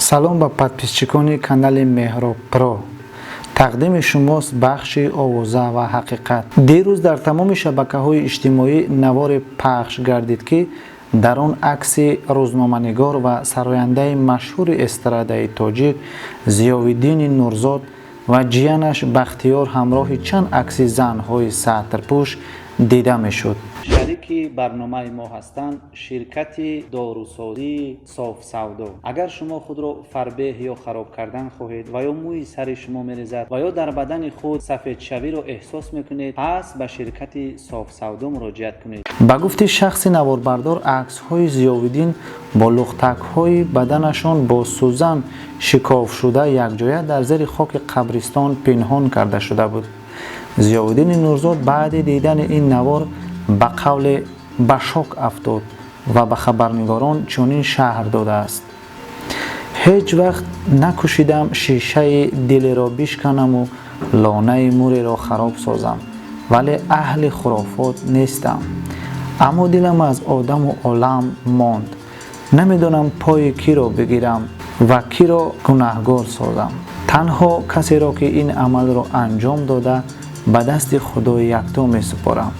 Салом ба подписчикони канали Меҳроб Про. Тақдими шумост бахши «Овоза ва ҳақиқат». Дирӯз дар тамоми шабакаҳои иҷтимоӣ наворе пахш гардид, ки дар он акси рӯзноманигор ва сарояндаи машҳури эстрадаи тоҷик Зиёвиддини Нурзод ва ҷиянаш Бахтиёр ҳамроҳи чанд акси занҳои сатрпӯш дида мешуд. Шарики барномаи мо ҳастанд ширкати дорусозии «Софсавдо». Агар шумо худро фарбеҳ ё хароб кардан хоҳед ва ё мӯи сари шумо мерезад ва ё дар бадани худ сафедшавиро эҳсос мекунед, пас ба ширкати «Софсавдо» муроҷиат кунед. Ба гуфти шахси наворбардор, аксҳои Зиёвиддин бо лухтакҳои баданашон бо сӯзан шикофшуда якҷоя дар зери хоки қабристон пинҳон карда шуда буд. Зиёвиддини Нурзод баъди дидани ин навор, ба қавле, ба шок афтод ва ба хабарнигорон чунин шарҳ додааст: «Ҳеҷ вақт накӯшидам шишаи дилеро бишканаму лонаи муреро хароб созам, вале аҳли хурофот нестам, аммо дилам аз одаму олам монд. Намедонам, пои киро бигирам ва киро гунаҳгор созам. Танҳо касеро, ки ин амалро анҷом дода, ба дасти Худои Якто месупорам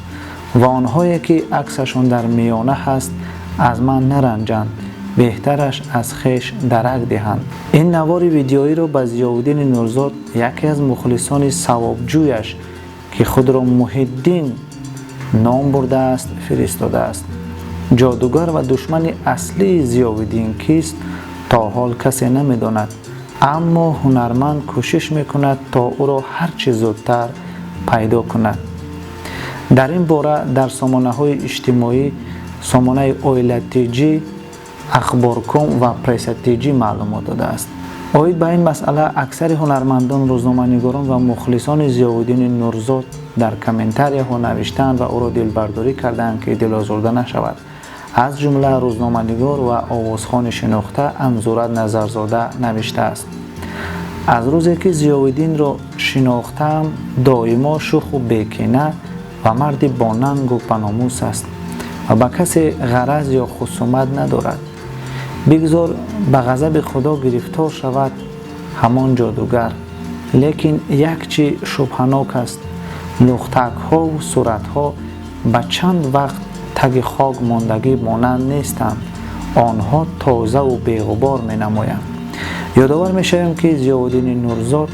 ва онҳое, ки аксашон дар миёна ҳаст, аз ман наранҷанд, беҳтараш аз хеш дарак диҳанд». Ин навори видеоиро ба Зиёвиддини Нурзод яке аз мухлисони савобҷӯяш, ки худро Муҳиддин ном бурдааст, фиристодааст. Ҷодугар ва душмани аслии Зиёвиддин кист, то ҳол касе намедонад, аммо ҳунарманд кӯшиш мекунад, то ӯро ҳарчи зудтар пайдо кунад. Дар ин бора дар сомонаҳои иҷтимоӣ, сомонаи Оила ТЖ, Ахборком ва Пресса ТЖ маълумот додааст. Оид ба ин масъала аксари ҳунармандон, рӯзноманигорон ва мухлисони Зиёвиддини Нурзод дар комментарияҳо навиштаанд ва ӯро дилбардорӣ кардаанд, ки дилозурда нашавад. Аз ҷумла рӯзноманигор ва овозхони шинохта Анзурат Назарзода навиштааст: «Аз рӯзе ки Зиёвиддинро шинохтаам, доимо шуху бекина ва марди бонангу баномус аст ва ба касе ғараз ё хусумат надорад. Бигзор ба ғазаби Худо гирифтор шавад ҳамон ҷодугар. Лекин як чи шубҳанок аст: лухтакҳову суратҳо ба чанд вақт таги хок мондагӣ монанд нестанд, онҳо тозаву беғубор менамоянд». Ёдовар мешавем, ки Зиёвиддини Нурзод,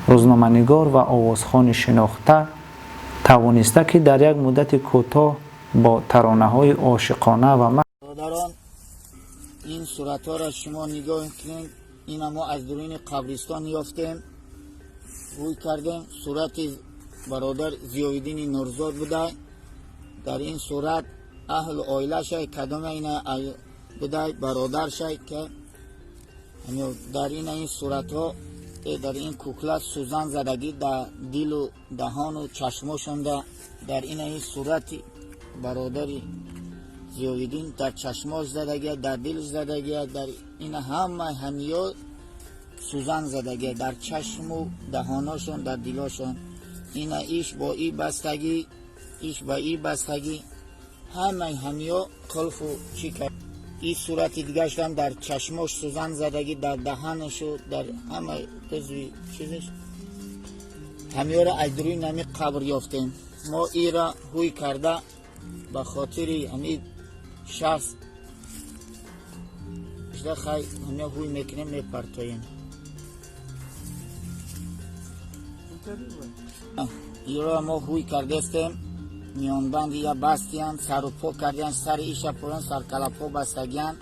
рӯзноманигор ва овозхони шинохта, тавониста, ки дар як муддати кӯтоҳ бо таронаҳои ошиқона ва Бародарон, ин суратҳоро шумо нигоҳ кунед. Ина мо аз дуруни қабристон ёфтем, рӯй кардем. Сурати бародар Зиёвиддини Нурзод буда. Дар ин сурат аҳлу оилашай, кадоме ина буда, бародаршай, ки дар ина ин суратҳо, дар ин кукла сӯзан задагӣ дар дилу даҳону чашмошонда. Дар ина ин сурати бародари Зиёвиддин дар чашмош задагия, дар дилш задагия, дар ина ҳама ҳамиё сӯзан задагия дар чашму даҳоношон, дар дилошон. Ина иш бо и бастагӣ, иш ба и бастагӣ, ҳамаи ҳамиё қулфу чӣ кард. И сурати дигаштам дар чашмош сӯзан задагӣ, дар даҳанашу дар ҳама узви чизиш. Ҳамиёро аз дуруни ҳами қабр ёфтем. Мо ира ҳуй карда, ба хотири ҳами шахс хай ҳамиё ҳуй мекунем, мепартоем. Иро мо ҳуй кардестем, миёнбанди я бастиян, сару по кардиян, сари иша поён саркалапо бастагиян.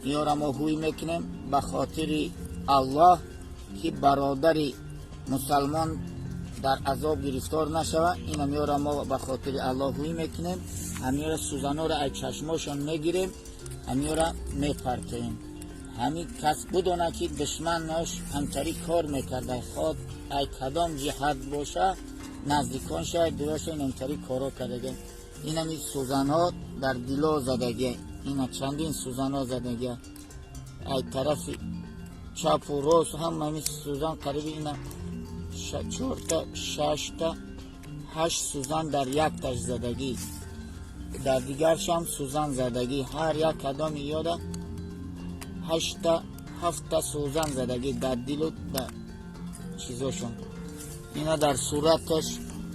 Иёра мо ҳуй мекунем ба хотири Аллоҳ, ки бародари мусалмон дар азоб гирифтор нашавад. Инам ёра мо ба хотири Аллоҳ ҳуй мекунем. Ҳамиёра сӯзанора аз чашмошон мегирем, ҳамиёра мепартоем. Ҳамин кас бидонад, ки душманош ҳамтари кор мекарда, ход ай кадом ҷиҳат боша, наздикон шавад, дуроша, инамтари коро кардага. Инами сӯзанҳо дар дило задагия, ина чандин сӯзанҳо задагия ай тарафи чапу рост, ҳамами сӯзан қариби ина чорта, шашта, ҳашт сӯзан дар якташ задагӣ, дар дигаршам сӯзан задагӣ. Ҳар як кадоми ёда ҳашта. 7 сӯзан задагӣ дар дилу дар чизошон. Ина дар сураташ,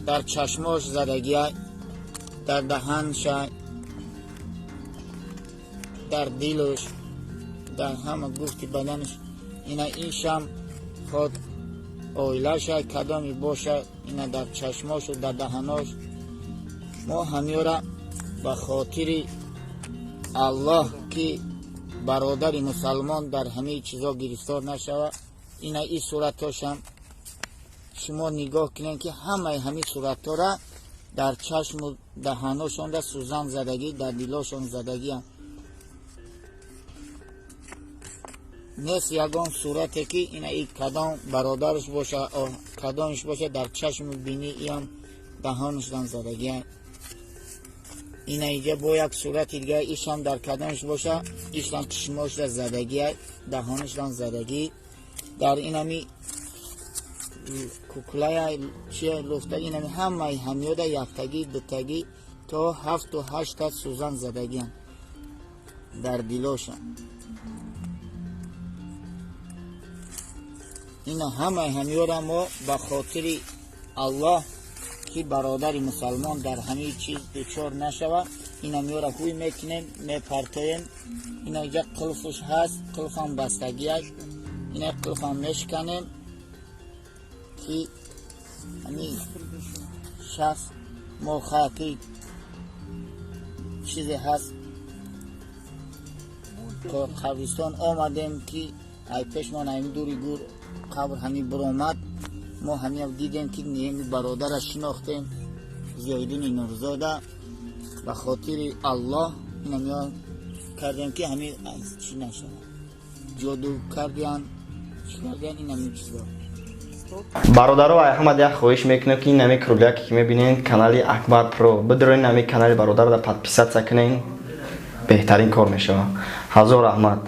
дар чашмош задагия, дар даҳанша, дар дилаш, дар ҳама гуфти баданаш. Ина ишам худ оилаша кадоми боша, ина дар чашмошу дар даҳанош. Мо ҳамёра ба хотири Аллоҳ ки бародари мусалмон дар ҳамаи чизо гирифтор нашава. Ина и суратҳошам шумо нигоҳ кунед, ки ҳамаи ҳамин суратҳора дар чашму даҳаношонда сӯзан задагӣ, дар дилошон задагиам. Нест ягон сурате ки ина и кадом бародараш боша, кадомаш боша, дар чашму бинӣ иам даҳонашдан задагиам. Ина иҷа бо як сурати дига, ишам дар кадомаш боша, ишам чишмошда задагия, даҳонашдан задагӣ. Дар инами куклая чия луфта, инами ҳамаи ҳамёда яктагӣ, дутагӣ то 7 8 сӯзан задагиам дар дилошам. Ина ҳамаи ҳамёра мо ба хотири Аллоҳ ки бародари мусалмон дар ҳамаи чиз дучор нашава, ина меёра ҳуй мекунем, мепартоем. Ина иҷа қулфуш ҳаст, қулфам бастагиаш, ина қулфам мешиканем ки ҳамин шахс мо хаки чизе ҳаст. То қабристон омадем ки ай пешмон ҳамин дури гур қабр ҳамин биромад. Мо ҳамин дидем ки ниеми бародара шинохтем, Зиёиддини Нурзода. Ба хотири Аллоҳ инамё кардем ки ҳамин чӣ нашавад, ҷоду кардиян, чӣ кардиян, инамин чизо. Бародаро, Аҳмад як хоҳиш мекунем, ки инами кругляке ки мебинен, канали Акбар Про бидроин, ами канали бародарро подписаться кунен, беҳтарин кор мешавад. Ҳазор раҳмат.